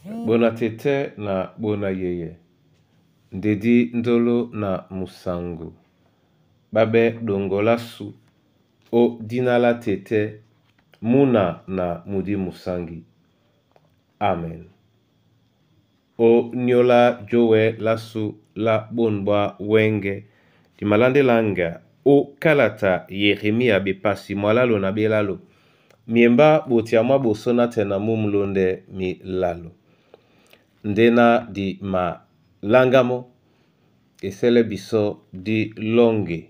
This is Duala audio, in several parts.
Bona tɛ́tɛ́ na bona yeye, ndedi ndolo na musangu ɓá ɓɛ́ ɗoŋgo lásu ó dina lá tɛ́tɛ́, múna na mudi musangi. Amen. Ó nyóla jowe lásu lá bôn ɓwá wɛ́ŋgɛ̄ di malándɛ́ laŋgɛ́ ó kálata Yeremia bepasi mwalalo na belalo miembá ɓotea mwá ɓosó nátɛna mú milóndɛ́ mi lalo. Ndéná di maláŋgá mɔ́, e sɛ́lɛ́ bisɔ́ dí lɔ́ŋgi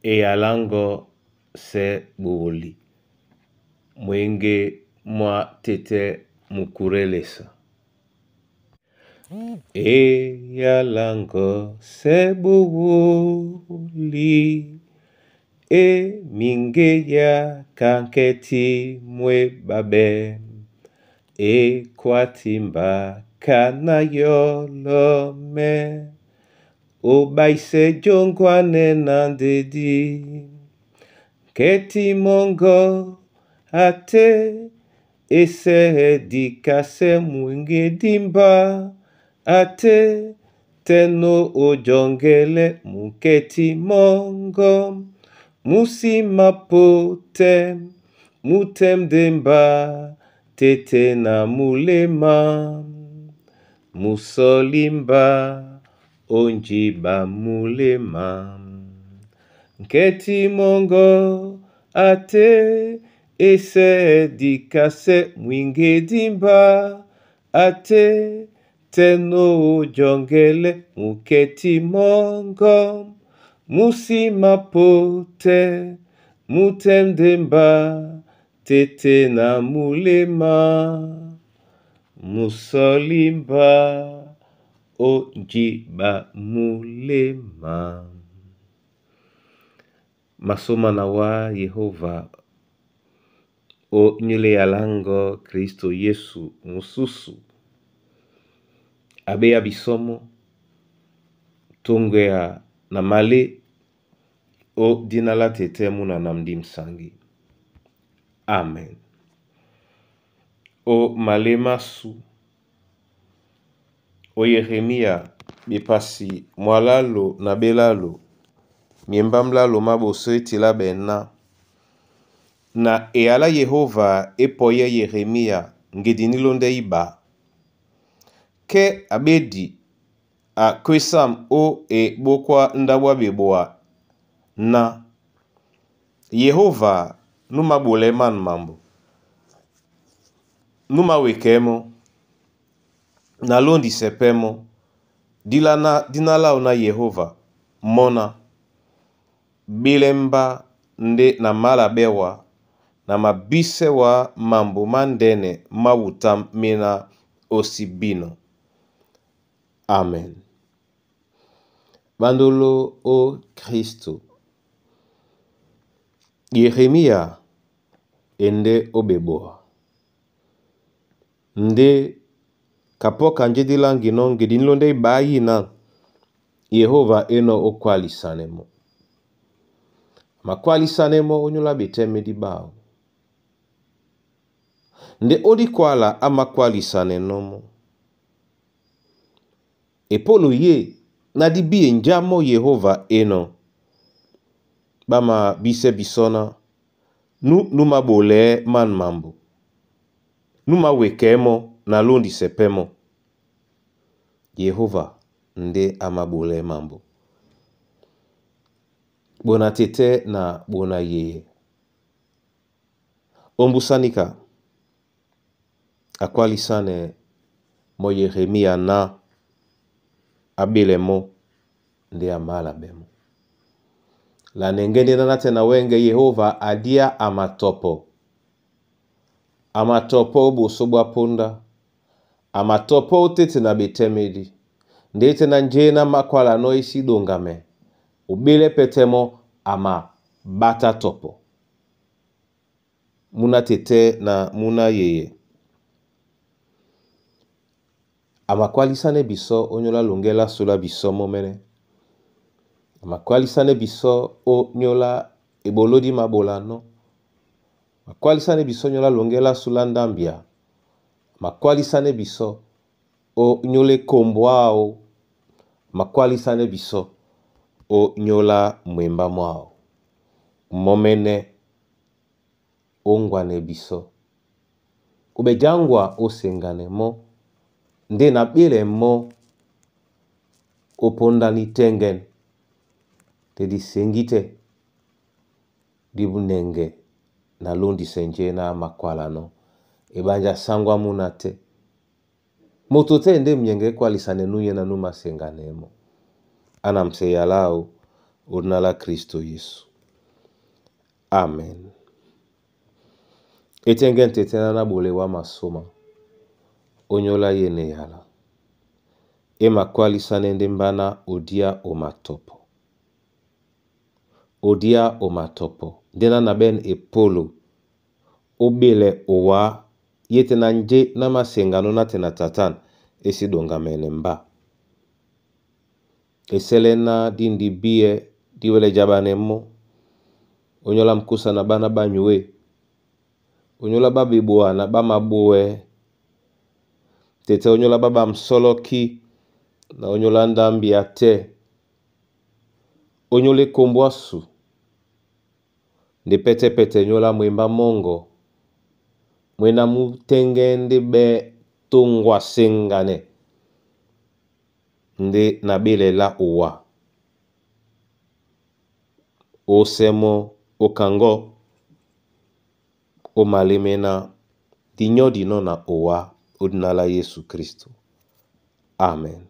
e yaláŋgɔ́ sɛ́ ɓowoli mwěŋgé mwá tɛ́tɛ́ mukurɛ́ lesa. E yaláŋgɔ́ sɛ́ ɓowoli e miŋgéyá ka ŋkɛti mwé ɓaɓɛ́ e kwátimba ka na yɔlɔmɛ́ Óɓáisɛ jóŋgwanɛ́ na ndedi ŋkɛti mɔŋgɔ a tɛ́ e sɛ́ dikasɛ́ mwiŋgedímbá a tɛ́ tɛ́nɔ̄ ó jɔŋgɛlɛ́ muŋkɛti mɔŋgɔ mú sí mapotɛ́ mú tɛ́m ndé mbá tɛ́tɛ́ na muléma musɔlí mbá ó njiɓa muléma. Ŋkɛti mɔŋgɔ a tɛ́ e sɛ́ dikasɛ́ mwiŋgedímbá a tɛ́ tɛ́nɔ̄ ó jɔŋgɛlɛ́ mukɛti mɔŋgɔ mú sí mapotɛ́ mú tɛ́m ndé mbá tɛ́tɛ́ na muléma musɔlí mbá ó njiɓa muléma. Masôma na wá Yehova ó nyúlɛ́ yaláŋgɔ́ Kristo Yesu mususu aɓéya bisɔ́ mɔ́ toŋgoya na malé ó dina lá tɛ́tɛ́ múna na mudi musangi. Amen. Ó malé másu ó Yeremia bepasi mwalalo na ɓélalo miembá mlalo má ɓosó é tiláɓɛɛ ná na eyalá Yehova é pɔyɛ́ Yeremia ŋgedi ní lóndɛ́ íɓá, kɛ́ a ɓédi a kwésâm ó eɓóko á ndáɓo á ɓeboa ná, Yehova nú māɓolɛɛ́ man mambo, nú māwekɛɛ́ mɔ́, na lóndisɛ pɛ́ mɔ́. Dína láō ná Yehova mɔ́ ná: Ɓélɛ́ mbá ndé na mǎlabɛ́ wá na mabísɛ́ wá mambo mándɛ́nɛ má wutám méná ó sí bínɔ̄. Amen. Ɓándoló ó Kristo, Yeremia e ndé ó ɓeboa, ndé kapɔ́ kanjé dí láŋginɔ́ ŋgedi ní lóndɛ́ íɓá yîna, Yehova é nɔ̄ ó kwálisanɛ́ mɔ́. A makwálisanɛ́ mɔ́ ónyólá ɓetɛ́ médí ɓáō. Ndé ó díkwála á mākwálisanɛnɔ́ mɔ́. Epólo yé ná dí bíye njá mɔ́ Yehova é nɔ̄, ɓá mabísɛ́ bisɔ́ ná, nú nú māɓolɛɛ́ man mambo, nú māwekɛɛ́ mɔ́ na lóndisɛ pɛ́ mɔ́. Yehova ndé á māɓolɛɛ́ mambo. Ɓona tɛ́tɛ́ na ɓona yeye. Ómbúsá níka, a kwálisanɛ mɔ́ Yeremia ná á ɓélɛ mɔ́ ndé a málabɛ́ mɔ́. La nɛŋgɛ́ ndé ná nátɛna wɛ́ŋgɛ̄ Yehova a díá a matɔpɔ, a matɔpɔ́ ó ɓosó ɓwá póndá, a matɔpɔ́ ótéte na ɓetɛ́ médi. Ndé tɛ́ ná njéná mákwálanɔ́ é sí ɗoŋgamɛ, ó ɓélɛ́ pɛ́tɛ́ mɔ́ a maɓátá tɔpɔ. Múná tɛ́tɛ́ na múná yeye. A makwálisanɛ́ bisɔ́ ónyólá loŋgɛ́ lásu lá bisɔ́ mɔ́ mɛ́nɛ́. A makwálisanɛ́ bisɔ́ ónyólá eboló dí maɓolanɔ́. Makwálisanɛ́ bisɔ́ ónyólá loŋgɛ́ lásu lá ndámbia. Makwálisánɛ́ bisɔ́ ó nyóla ekombo áō, makwálisánɛ́ bisɔ́ ó nyóla mwembá mwáō. Mɔ́mɛ́nɛ́ óŋgwanɛ bisɔ́, o ɓɛ jáŋgwa ó seŋganɛ mɔ́, ndé na ɓílɛ mɔ́ ó póndá nítɛ́ŋgɛn ndé dí seŋgí tɛ́, dí nɛŋgɛ na lóndisɛ njé ná makwálanɔ́ eɓánjá sáŋgó á múna tɛ́. Moto tɛ́ ndé myɛŋgɛ é kwálisanɛ núnyɛ́ na nú maseŋganɛɛ́ mɔ́. Á na mseyalá áō ó dina lá Kristo Yesu. Amen. Etɛ́ŋgɛ́n tetɛ́ ná náɓolewá masóma ó nyóla yéne yala. E makwálisánɛ́ ndé mbáná odia o matɔpɔ. Odia o matɔpɔ ndé ná na ɓɛ̂n epólo ó ɓélɛ owǎ yé tɛ́ na njé ná máseŋganɔ́ nátɛɛ na tatân é sí ɗoŋgamɛɛnɛ mbá. Esɛ́lɛ́ ná dí ndé bíyɛ́ dí wɛlɛ jaɓanɛ mɔ́, ónyólá mkúsa na ɓána ɓá nyuê, ónyólá ɓá ɓeɓoa na ɓá maɓoɛ, tetɛ́ ónyólá ɓá ɓamsɔ́lɔ́kí na ónyólá ndámbia tɛ́, ónyólá ekombo ásu, ndé pɛ́tɛ́pɛ́tɛ́ nyóla mwembá mɔ́ŋgɔ mwé ná mú tɛ́ŋgɛ́ ndé ɓɛ́ tóŋgwa seŋganɛ ndé na ɓélɛ lá owá. Ósɛ́ mɔ́ ó kaŋgɔ́, ó malémɛ́ná di nyɔ́di nɔ́ na owá ó dina lá Yésu Kristo. Amen.